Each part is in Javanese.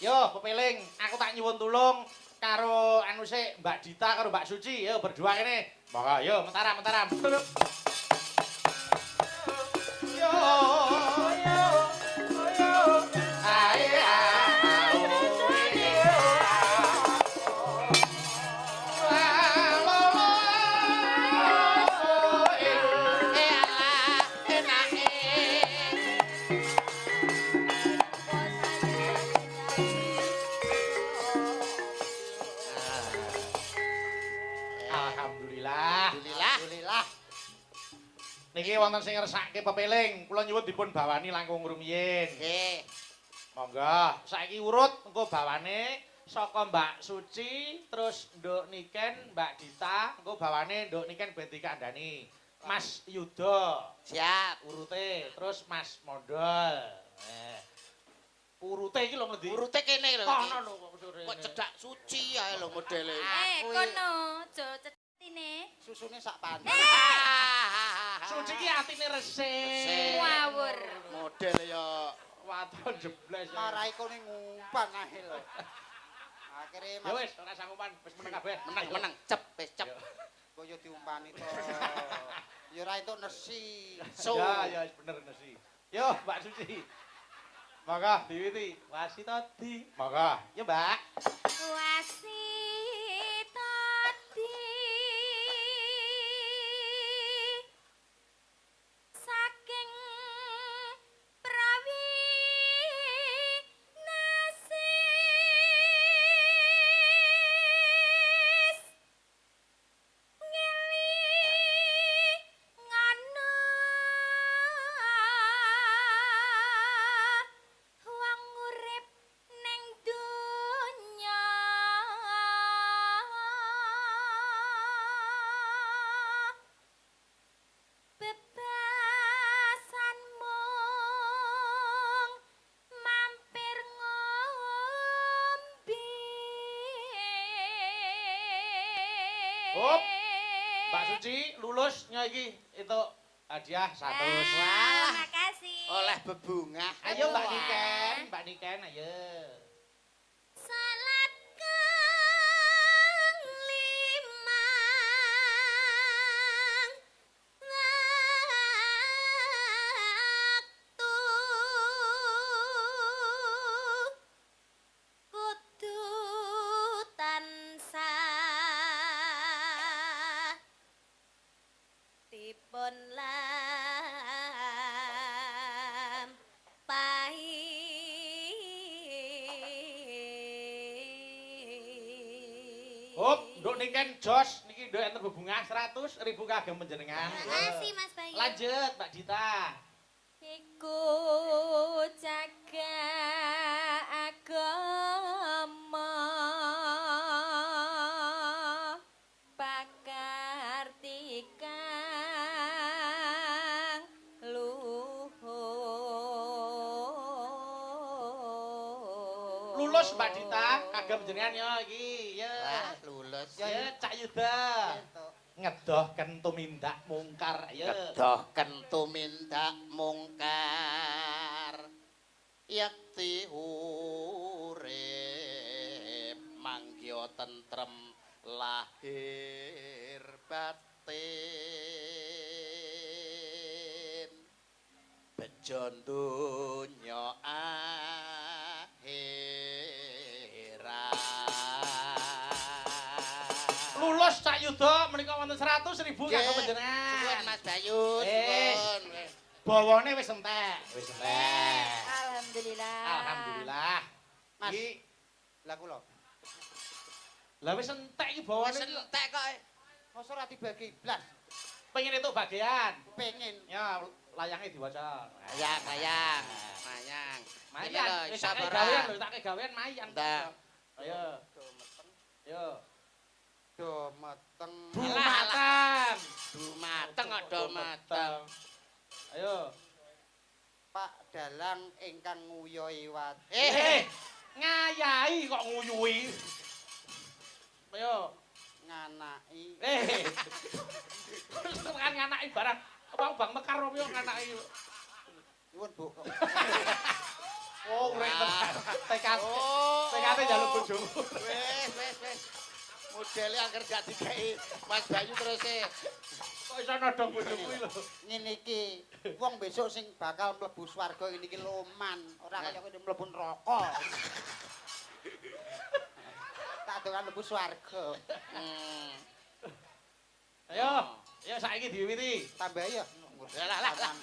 Yo, pepeling, aku tak nyuwun tulung karo anu sik Mbak Dita karo Mbak Suci. Yo berdua kene. Monggo, yo mentaram-mentaram. Yo yo yo. Ae Alhamdulillah. Alhamdulillah. Niki wonten sing ngersake pepeling, kula nyuwun dipun bawani langkung rumiyin. Nggih. Monggo, saiki urut engko bawane saka Mbak Suci, terus Nduk Niken, Mbak Dita, engko bawane Nduk Niken ben dikandani. Mas Yuda. Siap. Urute, terus Mas Mondol. Urute iki lho ngendi? Urute kene lho. Kono lho kok sore. Kok cedak suci ae lho modele. Kono aja cetine. Susune sak panci. Suci iki atine resik. Ngawur. Modele ya waton jebles. Marai kone ngumpan ae lho. Akhire ya wis ora sanggupan, wis meneng kabeh. Meneng-meneng, cep wis cep. Kok yo diumpani to. Ya ora entuk nesi. Ya ya wis bener nesi. Yo Mbak Suci. Monggo diwiti. Wasitadi. Monggo. Ya Mbak. Wasitadi saking Prawi Nasis ngeli ngono wong urip ning donya bebasan mung mampir ngombe. Hop. Mbak Suci lulus nya iki entuk hadiah 100. Wah. Makasih. Oleh bebungah. Ayo Mbak Niken, Mbak Niken ayo. Salat kang limang waktu kudu tansah dipun lampahi. Hop, Nduk Niken jos niki nduk enten bebungah 100.000 kagem panjenengan. Makasih Mas Bayu. Lanjut Mbak Dita. Iku jaga agama pakarti kang luhur. Lulus Mbak Dita kagem panjenengan ya iki. Ya. Wah, lulus. Ya Cak Yuda. Ngedoh kentumindak mungkar ayo. Ngedoh kentumindak mungkar. Yakti urip manggiya tentrem lahir batin. Bejo donya akhirat. Lulus Cak Yuda menika wonten 100.000 kagem panjenengan. Suwun Mas Bayu, suwun. Bawane wis entek, wis entek. Alhamdulillah. Alhamdulillah. Mas. Iki Lah kula. lah wis entek iki bawane. Wis entek kok. Mosok ora dibagi blas. Pengen entuk bagian. Pengen. Ya layange diwaca. Layang, layang. Layang. Mayan, wis tak gawean lho, tak gawean mayan. Ayo. Yo. Do meteng. Dumateng. Dumateng kok do meteng. Ayo. Pak Dalang ingkang nguyuhi watu. Ngayahi kok nguyuhi. Ayo. Nganaki. Tekan nganaki barang. Apa Bang Mekar opo yo nganaki. Nyuwun, Bu. Oh, urip tenan. TKP. Tekate njaluk bojomu. Wis, wis, wis. Modele angger gak dikeki Mas Bayu terus e. Kok iso nodong bojoku iki lho. Ngene iki, wong besok sing bakal mlebu swarga ngene iki loman, ora kaya kowe mlebu neraka. Tak doan mlebu swarga. Ayo, ayo saiki diwiwiti. Tambah ya. Lah lah lah.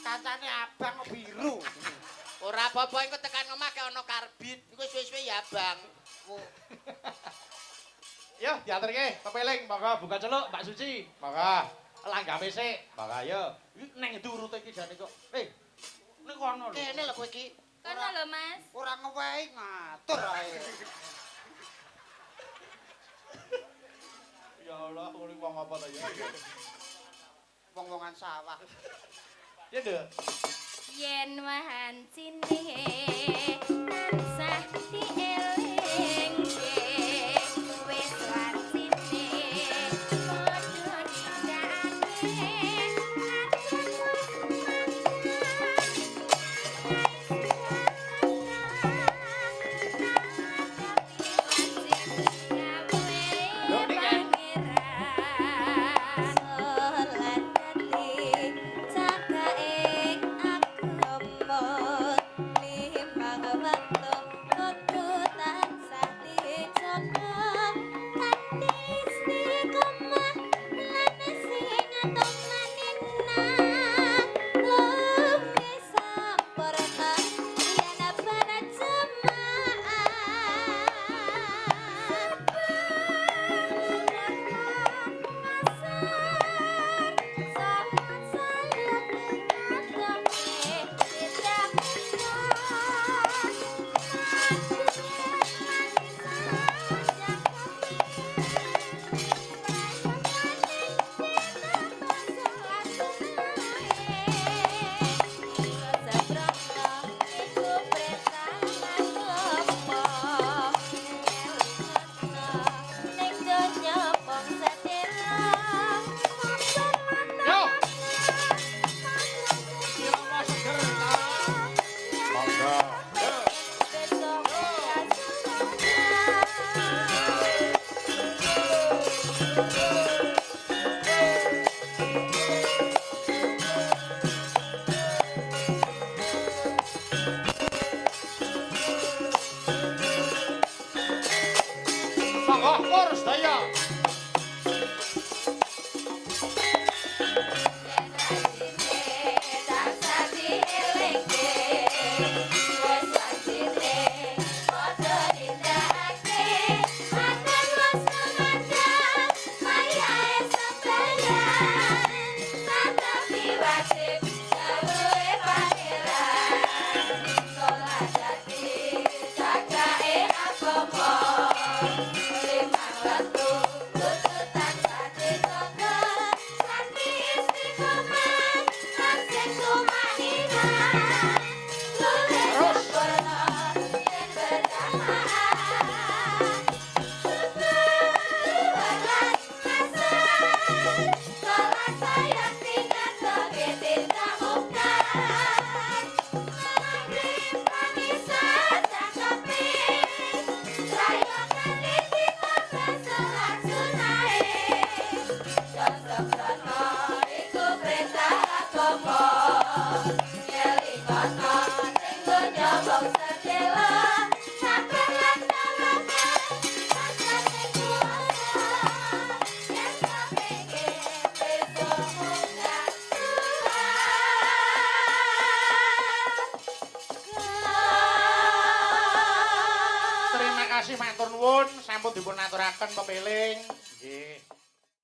Kacane abang biru. Ora apa-apa engko tekan omah ke ana karbit, iku suwe-suwe ya abang. Yo, diaturke, pepeling, monggo buka celuk Mbak Suci. Monggo. Langgame sik. Monggo ayo. Iki neng ndi urute iki jane kok. Ning kono lho. Kene lho kowe iki. Kono lho, Mas. Ora ngewehi ngatur ae. Ya Allah, ngono wong apa ta ya? Wong-wongan sawah. Ya, Nduk. Yen wancine tansah dielingke wis wancine padha nindakake Terima kasih matur nuwun sampun dipun aturaken pepeling. Nggih.